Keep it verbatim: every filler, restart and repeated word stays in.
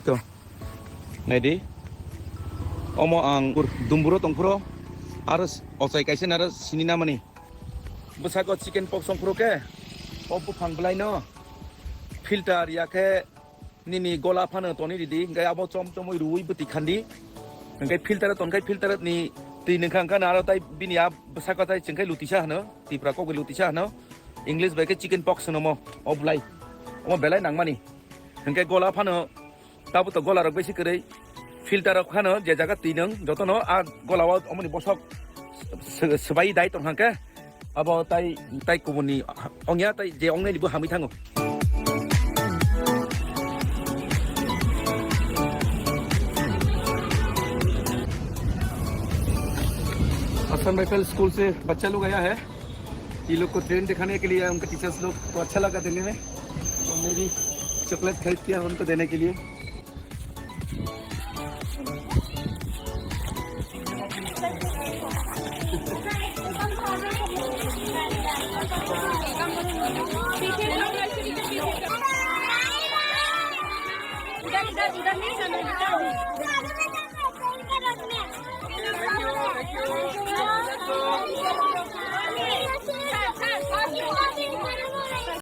To. Naidi. Omo ang pur dumburo tongphuro. Aro s-, ochai kaisa naro sini namani. Bwsako chicken pox tongphuro khe. O buphang bwlaino. Filter ya khe nini gola phano toni ridi. Hingke abo chom chomwi ruwi bwtwi khandi. Hingke filter tonkhe filter ni twi nungkha hingkha aro tai bini a bwsako tai chengkhe lutisa hano. Tipra kok bai lutisa hano. English bai khe chicken pox hwno mo. O bwlai. Omo belai nangmani. Hingke gola phano tabo to gola rok besi kwrwi filter rok phano je jaga twi nung jotono a gola o omoni bosok s-, s-, swbai dai tong hangke abo tai, tai kubuni ongya tai je ongnai ni bo hamwi thango. Assam Rifle school se bachcha log aya hai. ये लोग को ट्रेन दिखाने के लिए उनका टीचर्स लोग को अच्छा लगा देने में, तो मैं भी चॉकलेट खरीद किया उनको देने के लिए।